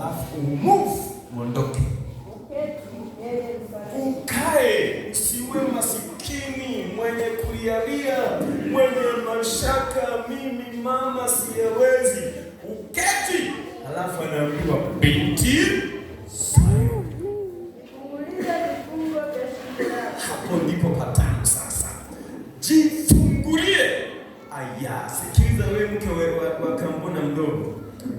Halafu umove, uondoke, Uketi, ee Yerusalemu. Ukae, usiwe masikini mwenye kulialia, mwenye mashaka, mimi mama siyawezi. Uketi, halafu anaambiwa, binti Sayuni. Jifungulie vifungo vya shingo yako. Hapo ndipo patamu sasa. Jifungulie. Aya, sikiliza wewe mke wa Kambona mdogo,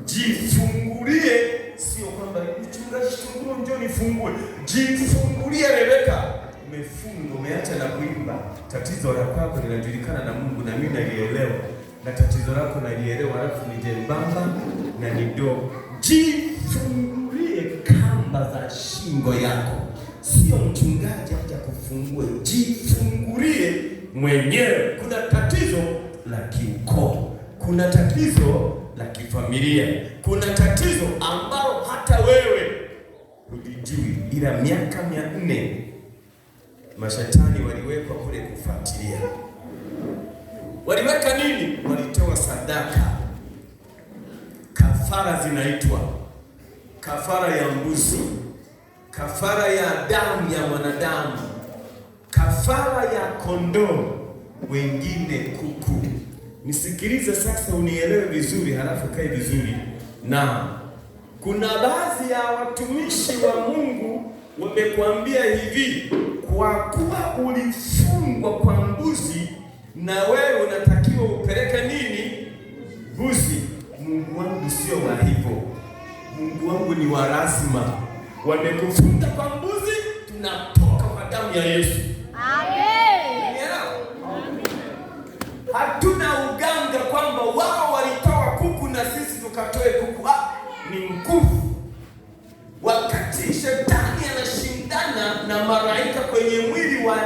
jifungulie. Sio kwamba mchungaji Shunguru njoo nifungue. Jifungulie Rebeka. Umefunga, umeacha na kuimba. Tatizo la kwako linajulikana na Mungu na mimi nalielewa, na tatizo lako nalielewa, alafu ni jembamba na ni dogo. Jifungulie kamba za shingo yako, sio mchungaji aje kufungue. Jifungulie mwenyewe. Kuna tatizo la kiukoo, kuna tatizo la kifamilia, kuna tatizo ambalo hata wewe hulijui, ila miaka 400 mashetani waliwekwa kule kufuatilia. Waliweka nini? Walitoa sadaka, kafara zinaitwa kafara ya mbuzi, kafara ya damu ya mwanadamu, kafara ya kondoo, wengine kuku. Nisikilize sasa, unielewe vizuri, halafu kae vizuri. Na kuna baadhi ya watumishi wa Mungu wamekuambia hivi, kwa kuwa ulifungwa kwa mbuzi, na wewe unatakiwa upeleke nini? Mbuzi. Mungu wangu sio wa hivyo. Mungu wangu ni wa lazima. Wamekufunga kwa mbuzi, tunatoka kwa damu ya Yesu. Amen. Unielewa? Hatuna uganga kwamba wao walitoa kuku na sisi tukatoe kuku. Ah, ni nguvu. Wakati shetani anashindana na malaika kwenye mwili wa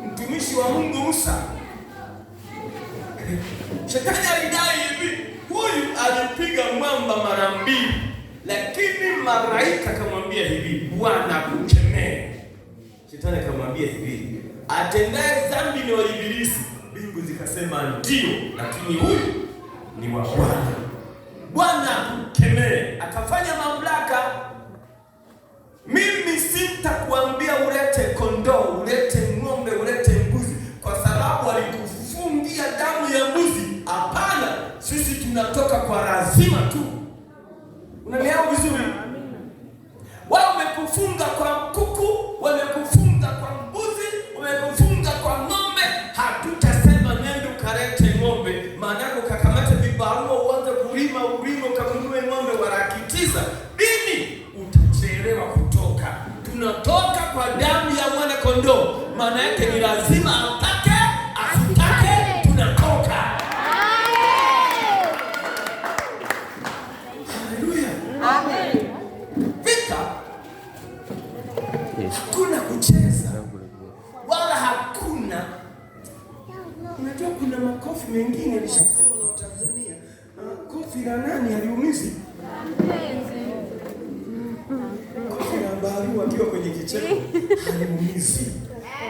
mtumishi wa Mungu Musa, shetani alidai hivi, huyu alipiga mwamba mara mbili, lakini malaika akamwambia hivi, Bwana akukemee. Shetani akamwambia hivi, atendaye dhambi ni wa Ibilisi. Mbingu zikasema ndio, lakini huyu ni wa Bwana. Bwana akukemee. Akafanya mamlaka. Mimi sitakuambia ulete kondoo, ulete ng'ombe, ulete mbuzi, kwa sababu alikufungia damu ya mbuzi. Hapana, sisi tunatoka kwa lazima tu. Unanielewa vizuri? Wao wamekufunga kwa kuku, wamekufunga kwa mbuzi, wamekufunga kwa ng'ombe. Hatutasema nenda ukalete ng'ombe, maana yake ukakamata vibarua uanze kulima ulime ukanunue ng'ombe wa 900,000. Dini utachelewa kutoka. Tunatoka kwa damu ya mwana kondoo, maana yake ni lazima atake asitake, tunatoka. Haleluya! Amen. Vita hakuna kucheza wala hakuna. Unajua kuna makofi mengine nilishasema na Tanzania, kofi la nani haliumizi? Kofi la Mbaru akiwa kwenye kicheko haliumizi,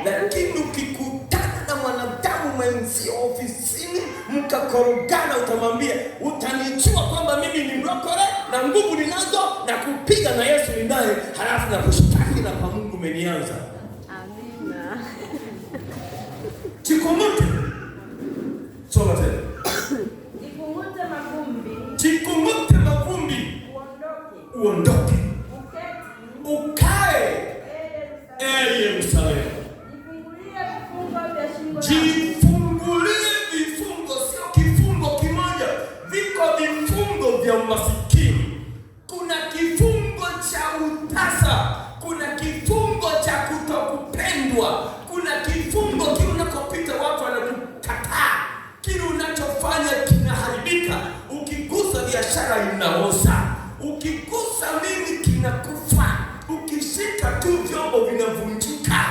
lakini ukikutana na mwanadamu mwenzio ofisini mkakorogana, utamwambia utanichua kwamba mimi ni mlokole na nguvu ninazo na kupiga na Yesu ninaye, halafu na kushtaki na kwa Mungu umenianza. Amina. Jikung'ute. Soma tena. Jikung'ute mavumbi, Jikung'ute mavumbi, uondoke. Uondoke, Uketi, ukae, ee ee Yerusalemu. Jifungulie vifungo vya shingo yako. Jifungulie vifungo, sio kifungo kimoja, viko vifungo vya umasikini, kuna kifungo cha utasa, kuna kifungo cha kutokupendwa, kuna kifungo kile unakopita watu wanakukataa, kile unachofanya kinaharibika, ukigusa biashara inaoza, ukigusa nini kinakufa, ukishika tu vyombo vinavunjika.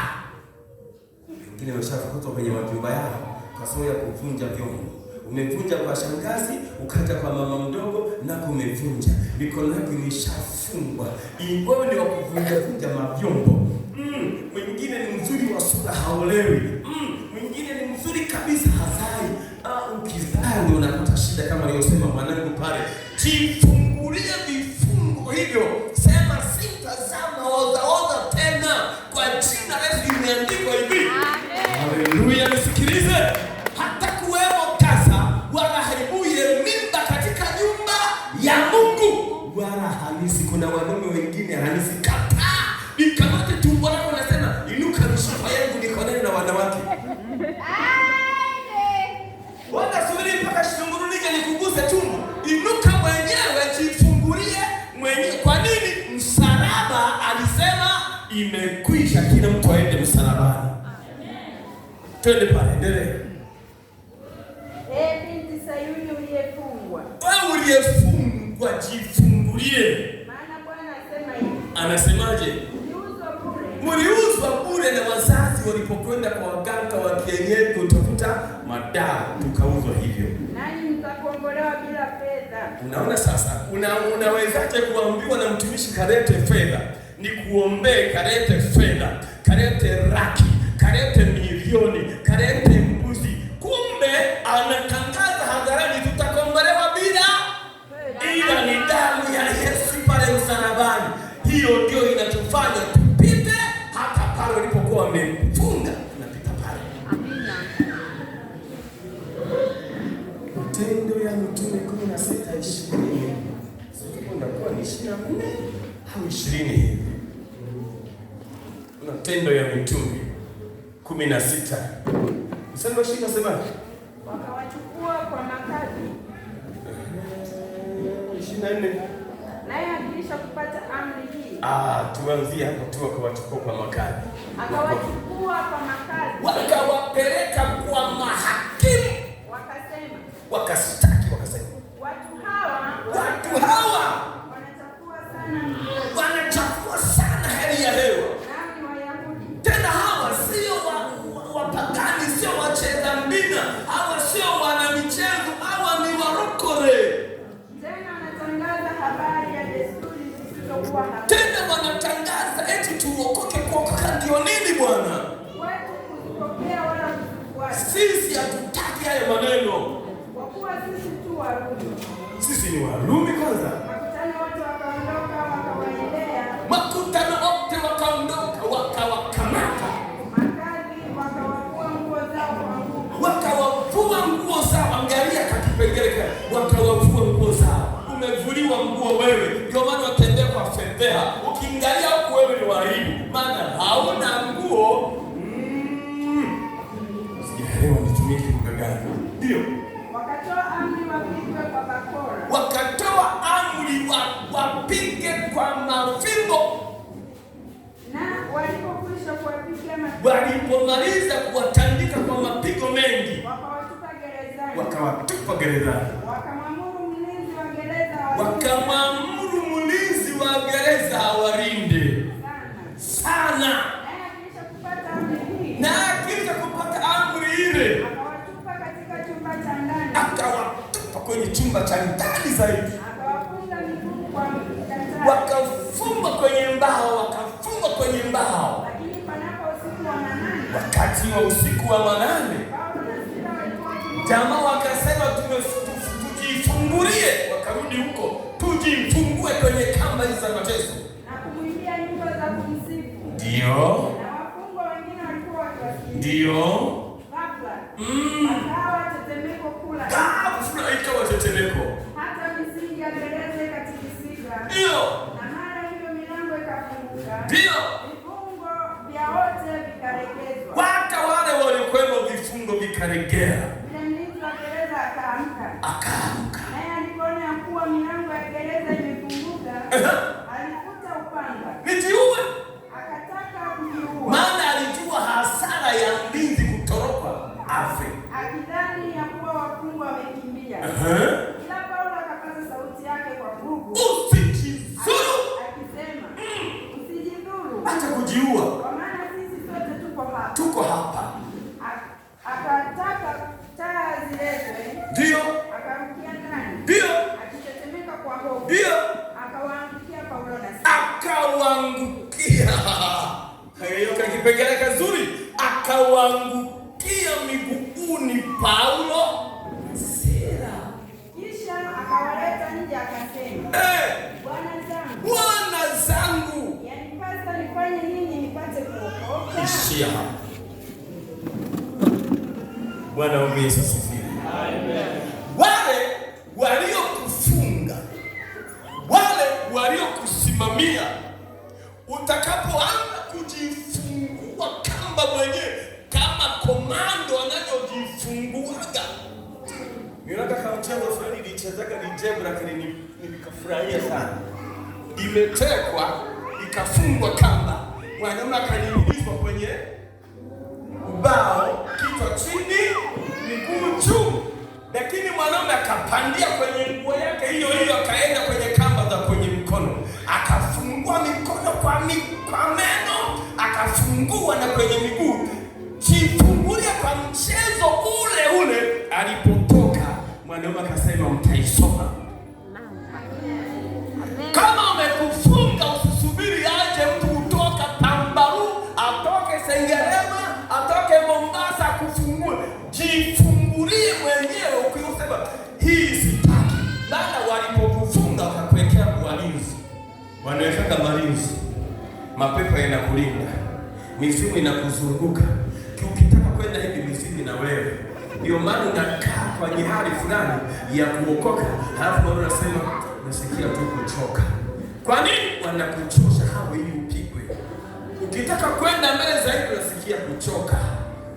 Wengine wameshafukuzwa kwenye majumba yao kwa sababu ya kuvunja vyombo. Umevunja kwa shangazi, ukaja kwa mama mdogo, nako umevunja. Mikono yako imeshafungwa. Wewe ni wa kuvunja vunja mavyombo. Mwingine ni mzuri wa sura haolewi. Mwingine ni mzuri kabisa hazai. Ukizaa ndio unapata shida kama aliyosema mwanangu pale. Jifungulie vifungo. hivyo, sema sitazaa maozaoza tena kwa jina la Yesu. Imeandikwa hivi. Haleluya, nisikilize. Hata kuwemo tasa wala haribuye mimba katika nyumba ya Mungu wala halisi. Kuna wanaume wengine halisi, kataa nikamate tumbo lako, nasema inuka, mishipa yangu nikonane na wanawake. Wala subiri mpaka shunguru nije nikuguse tumbo. Inuka mwenyewe, jifungulie mwenyewe. Kwa nini? Msalaba alisema imekwisha, kila mtu aende msalabani. Twende pale, endelee. Ee binti Sayuni uliyefungwa, Wewe uliyefungwa jifungulie. Maana Bwana asema hivi, Anasemaje? mliuzwa bure, Mliuzwa bure na wazazi walipokwenda kwa waganga wa kienyeji kutafuta madawa, tukauzwa hivyo. Nanyi mtakombolewa bila fedha. Unaona sasa, unawezaje kuambiwa na mtumishi kalete fedha, nikuombee, kalete fedha, kalete raki, kalete milioni, kalete mbuzi, kumbe anatangaza hadharani tutakombolewa bila, ila ni damu ya Yesu pale msalabani. Hiyo ndio inatufanya tupite hata pale ulipokuwa wamefunga, tunapita pale. Amina. Matendo ya Mitume 16:20, sijui inakuwa ni 24 au 20 hivi. Matendo ya Mitume 16 mstari wa 20 nasemaje? Wakawachukua kwa makali, 24. Naye akiisha kupata amri hii, Tuanzie hapo tu, wakawachukua kwa makali, akawachukua kwa makali, wakawapeleka kwa mahakimu, wakasema, wakastaki, wakasema watu hawa watu hawa wanachafua sana mji wetu, wanachafua sana hali ya hewa. nao ni Wayahudi. Tena hawa sio wapagani, sio wacheza mbina, hawa sio wana michezo, hawa ni warokore. Tena wanatangaza habari ya desturi zisizokuwa halali Tena wanatangaza eti tuokoke. Kuokoka ndio nini bwana? kwetu kuzipokea wala kuzifuata, Sisi hatutaki hayo maneno. kwa kuwa sisi tu Warumi. Sisi ni Warumi kwanza. Makutano wote wakaondoka wakawaendea Makutano wote wakaondoka, wakawakamata, makadhi, wakawavua nguo zao kwa nguvu, wakawavua nguo zao. Angalia kakipengele, wakawavua nguo zao. Umevuliwa nguo wewe, ndio maana watembea kwa fedheha. Ukiangalia huku wewe ni waibu, maana hauna nguo. Sijaelewa nitumie kilugha gani? Ndio wakatoa amri wapigwe kwa bakora. Wakatoa amri wapige kwa mafimbo. Na walipokwisha kuwapiga mapigo, Walipomaliza kuwatandika kwa mapigo mengi, wakawatupa gerezani, wakawatupa gerezani, wakamwamuru mlinzi wa gereza awalinde wakamwamuru mlinzi wa gereza awalinde sana. sana. Naye akiisha kupata amri hii, Na akiisha kupata amri ile, akawatupa katika chumba cha ndani, akawatupa kwenye chumba cha ndani zaidi, akawafunga miguu kwa katari. wakafungwa kwenye mbao, wakafungwa kwenye mbao. Lakini panapo usiku wa manane, Wakati wa usiku wa manane, Paulo na Sila walikuwa wakimwomba jamaa wakasema tujifungulie. Wakarudi huko, tujifungue kwenye kamba hizi za mateso. Na kumwimbia nyimbo za kumsifu, Ndio, na wafungwa wengine walikuwa wakiwasikiliza. ndio. Ghafla pakawa tetemeko kuu la nchi, Ghafla ikawa tetemeko, hata misingi ya gereza ikatikisika, ndio, na mara hiyo milango ikafunguka, ndio. vifungo vya wote vikaregezwa. Hata wale waliokuwemo vifungo vikaregea. Yule mlinzi wa gereza akaamka, Akaamka, naye alipoona ya kuwa milango ya gereza imefunguka, alifuta upanga, nijiue, akataka kujiua, maana alijua hasara ya mlinzi kutoroka afe. Akidhani ya kuwa wafungwa wamekimbia. Ila Paulo akapaza sauti yake kwa nguvu, Usijizuru, akisema, usijidhuru, acha kujiua, kwa maana sisi sote tuko hapa. Tuko hapa. Akataka taa ziletwe, Ndio, akarukia ndani, ndio, akitetemeka kwa hofu, ndio. Akawaangukia Paulo na Sila. Akawaangukia. Hiyo kakipengele kazuri, akawaangukia miguuni Paulo na Sila. Kisha akawaleta nje akasema, Eh, bwana zangu, Bwana Naishia hapa. Bwana wangu Yesu asifiwe. Wale waliokufunga, wale waliokusimamia, utakapoanza kujifungua kamba mwenyewe kama komando anavyojifunguaga. Niliona kama mchezo fulani nilichezaga DJ, lakini nikafurahia sana. Imetekwa ikafungwa kamba, mwanaume akaning'inizwa kwenye ubao, kichwa chini, miguu juu, lakini mwanaume akapandia kwenye nguo yake hiyo hiyo, akaenda kwenye kamba za kwenye mkono, akafungua mikono kwa meno, akafungua na kwenye miguu, jifungulia kwa mchezo ule ule. Alipotoka mwanaume akasema, mtaisoma. Kama amekufunga usisubiri aje mtu kutoka Tambaru, atoke Sengerema, atoke Mombasa akufungue. Jifungulie mwenyewe ukisema hii sitaki. Maana walipokufunga wakakuwekea walinzi, wanaweka malinzi, mapepo yanakulinda, mizimu inakuzunguka. Ukitaka kwenda hivi mizimu na wewe. Ndio maana unakaa kwenye hali fulani ya kuokoka, halafu wewe unasema nasikia tu kuchoka. Kwa nini wanakuchosha hao? Ili upigwe. Ukitaka kwenda mbele zaidi unasikia kuchoka.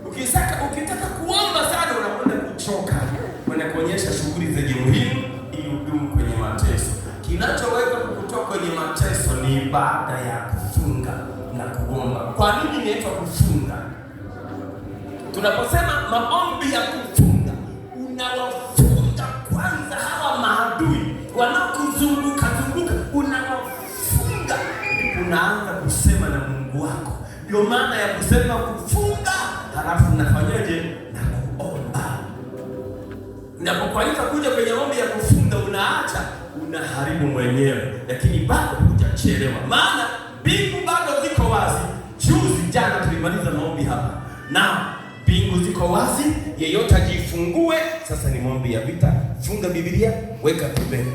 Ukitaka kuomba sana unakwenda kuchoka. Wanakuonyesha shughuli zenye muhimu ili udumu kwenye mateso. Kinachoweza kukutoa kwenye mateso ni ibada ya kufunga na kuomba. Kwa nini inaitwa kufunga? Tunaposema maombi ya kufunga, unawafunga kwanza hawa maadui wanaokuzunguka zunguka, unawafunga, ndipo unaanza kusema na Mungu wako. Ndio maana ya kusema kufunga, halafu unafanyaje? Na kuomba. Unapokualika kuja kwenye maombi ya kufunga, unaacha, unaharibu mwenyewe, lakini bado hujachelewa, maana mbingu bado ziko wazi. Juzi jana tulimaliza maombi hapa na mbingu ziko wazi, yeyote ajifungue. Sasa ni maombi ya vita. Funga Biblia, weka pembeni.